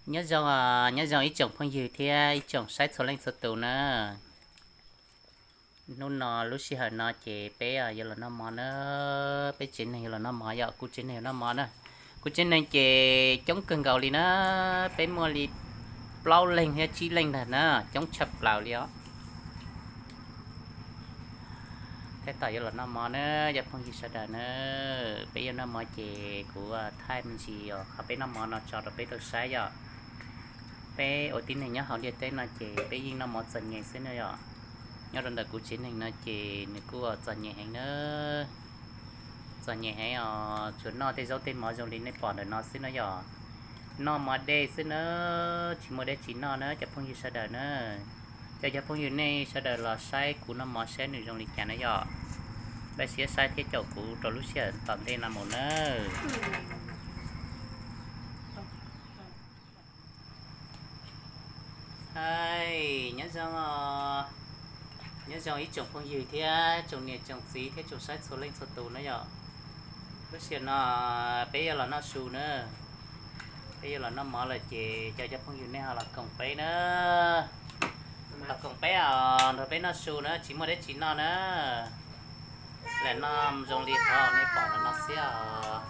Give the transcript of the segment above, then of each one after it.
Nyob zoo, nyob zoo ib tsoom phooj ywg thiab ib tsoom saib txhua leej txhua tus na. Hnub no lub sij hawm no ces peb yuav los noj mov na, peb tsev neeg yuav los noj mov yom, kuv tsev neeg yuav noj mov na. Kuv tsev neeg ces coob kawg nkaus li na, peb muaj li plaub leeg thiab tsib leeg ntag na, coob tshaj plaws li os. Tab tom yuav los noj mov na, cov phooj ywg sawv daws na, peb yuav noj mov ces kuv thaij me ntsis os qhov peb noj mov no tso rau peb tau saib yom. Peb ua tib neeg nyob hauv ntiaj teb no ces peb yeej noj mov txom nyem xwb na yom. Nyob rau ntawm kuv tsev neeg no ces nws kuj txom nyem heev na. Txom nyem heev os, tsuas noj tej zaub tej mov zoo li nej pom ntawm no xwb na yom. Noj mov dej xwb na, tsis muaj dab tsi noj na cov phooj ywg sawv daws na. Cov, cov phooj ywg nej sawv daws los saib kuv noj mov saib nws zoo li cas na yom. Pab siab saib thiab caum kuv rau lub sij hawm tom ntej no mus na. Hais, nyob zoo, nyob zoo ib tsoom phooj ywg thiab tsoom niam tsoom txiv thiab tsoom saib txhua leej txhua tus na yom. Lub sij hawm no peb yuav los noj su na, peb yuav los noj mov lawm ces cov, cov phooj ywg nej ho los koom peb na. Los koom peb os, nrog peb noj su na, tsis muaj dab tsi noj na. Lam noj zoo li qhov nej pom ntawm no xwb os.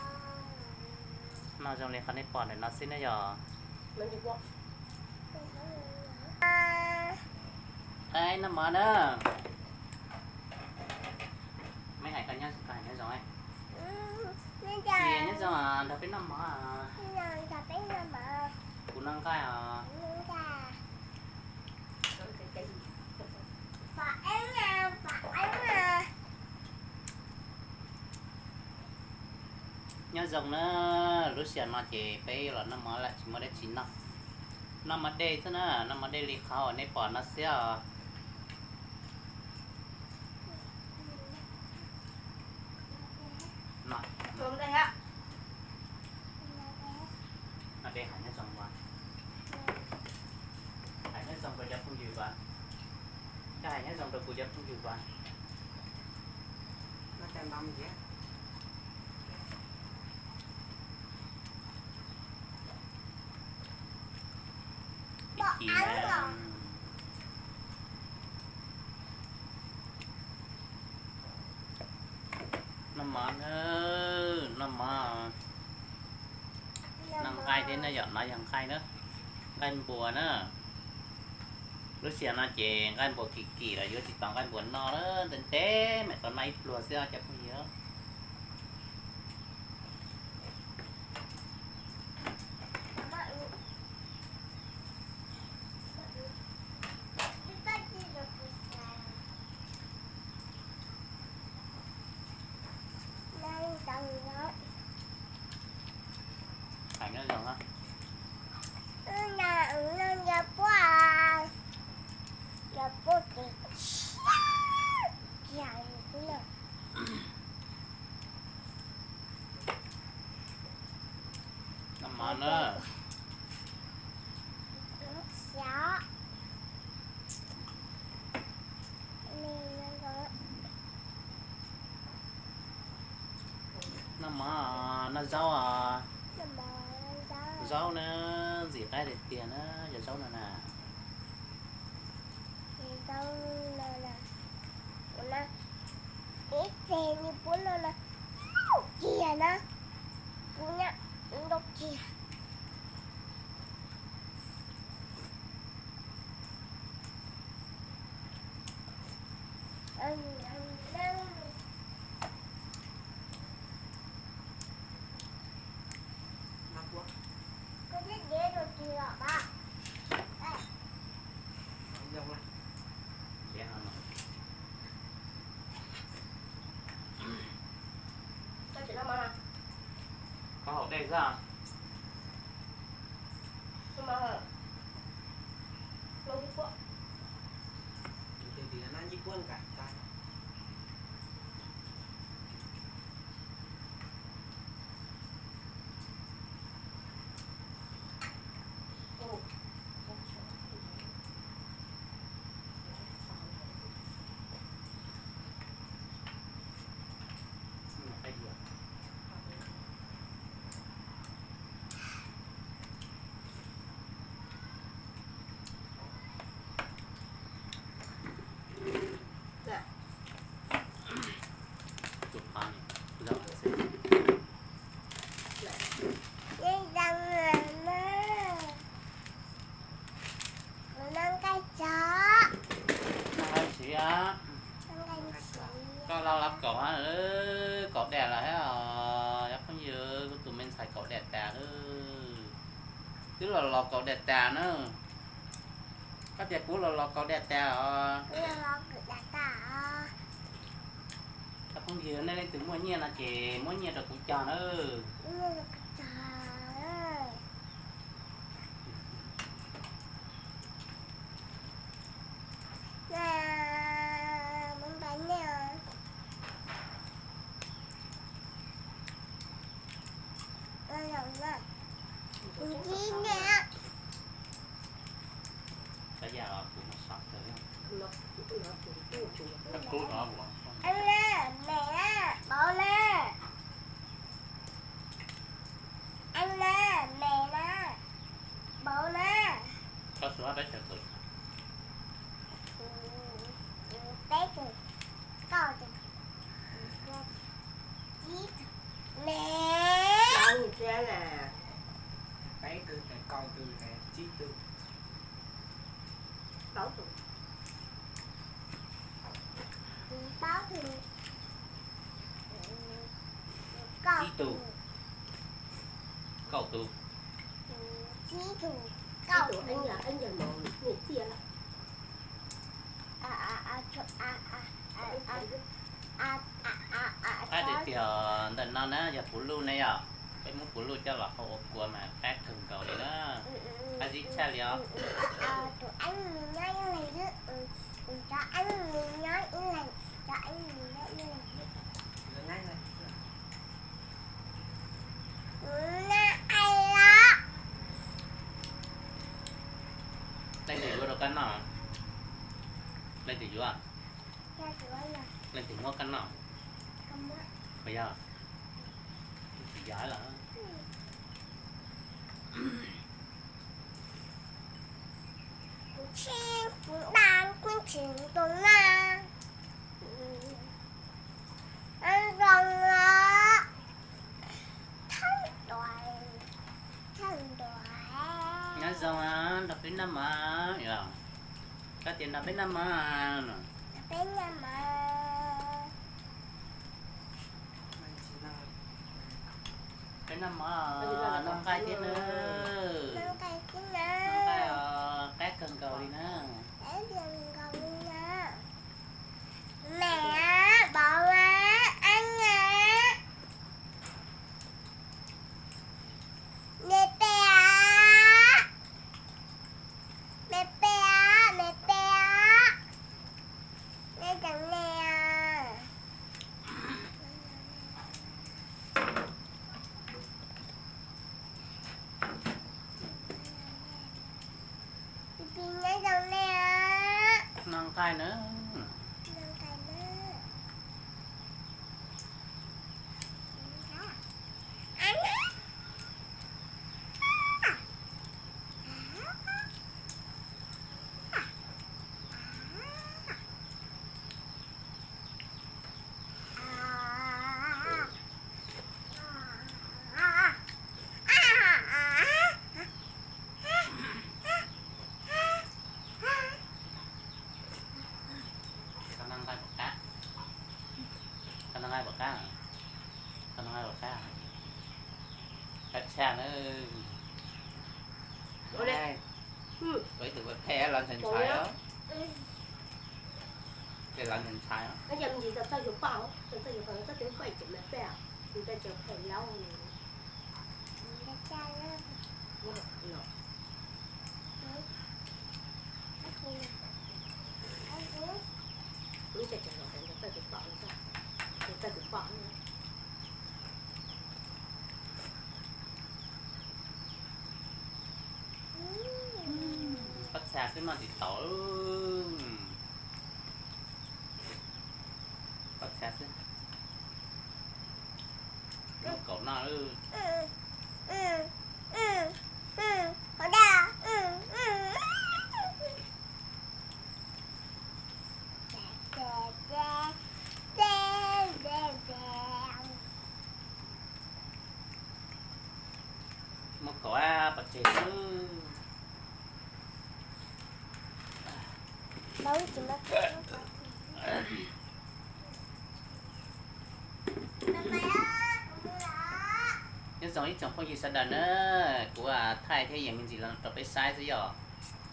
Noj zoo li qhov nej pom ntawm no xwb na yom. Noj mov na. Mej hais koj nyob, koj hais nyob zoo. Nyob zoo, nrog peb noj mov. Kuv noj nqaij os. Nyob zoo na, lub sij hawm no ces peb los noj mov lawm tsis muaj dab tsi noj. Noj mov dej xwb na, noj mov dej li qhov uas nej pom no xwb os. Noj dej hais nyob zoo as. Hais nyob zoo rau cov phooj ywg as. Koj hais nyob zoo rau kuv cov phooj ywg as. Ib chim na. Noj mov na, noj mov. Noj nqaij thiab na yom, no yog nqaij na, nqaij npua na. Lub sij hawm no ces nqaij npua kim kim lawm yuav tsis tau nqaij npua noj na, ntev ntev mam tau noj ib pluag xwb os cov phooj ywg. Hais nyob zoo na. Noj mov na. Noj mov, noj zaub os. Zaub na, ntxim qab tiag tiag na, yog zaub no na. Ib teg ni puab no na, kiag na, kuv nyob ntau kiag. Koj haus dej xwb. Twb los los kaus daj tas na. Koj tias kuv los los kaus daj tas os. Cov phooj ywg, nej leej twg muaj nyiaj no ces muab nyiaj rau kuv cog na. Mẹ, mẹ, bố na. Anh na, mẹ na, bố na. Koj xu hab peb caug tus? Peb tus, kaum tus, tsib tus. Mẹ. Peb tus, kaum tus, tsib tus. Plaub tus. Plaub tus. Tsib tus. Kaum tus. Tsib tus. Kaum tus. Qab tiag tiag ntawm no na yog puv luj ne yom. Peb muab puv luj coj los hau ua kua mas qab kawg nkaus li na. Qab zib tshaj li os. Leej twg yuav rau koj noj? Leej twg yuav? Leej twg muab koj noj? Puas yog? Tsis yog lawm. Nyob zoo, nrog peb noj mov. Koj tias nrog peb noj mov. Peb noj mov, noj nqaij thiab na. Noj nqaij os, qab kawg nkaus li na. Mẹ, bố, anh, mẹ, pè, mẹ, pè, mẹ, pè, mẹ, chào mẹ. Noj nqaij na. Koj noj nqaij puas qab? Koj noj nqaij puas qab? Koj noj nqaij puas qab? Qab tshaj na. Ua ib tug phem los ntshai ntshai os. Ces los ntshai ntshai os. Pob txha xwb noj tsis tau. Pob txha xwb. Noj kaum noj. Muab kaum pov tseg xwb. Nyob Ib tsoom phooj ywg sawv daws na, kuv thaij thiab yees me ntsis los rau peb saib xwb yom.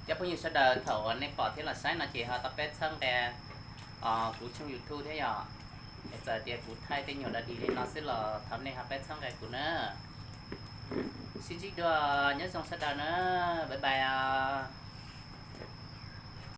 Cov phooj ywg sawv daws, thaum uas nej pom thiab los saib no ces ho tau peb txhawb nqa kuv tshooj YouTube thiab yom. Es txawm tias kuv thaij tej nyuag dog dig li no xwb los thov nej ho peb txhawb nqa kuv na. Sib ntsib dua, nyob zoo sawv daws na, bye bye os.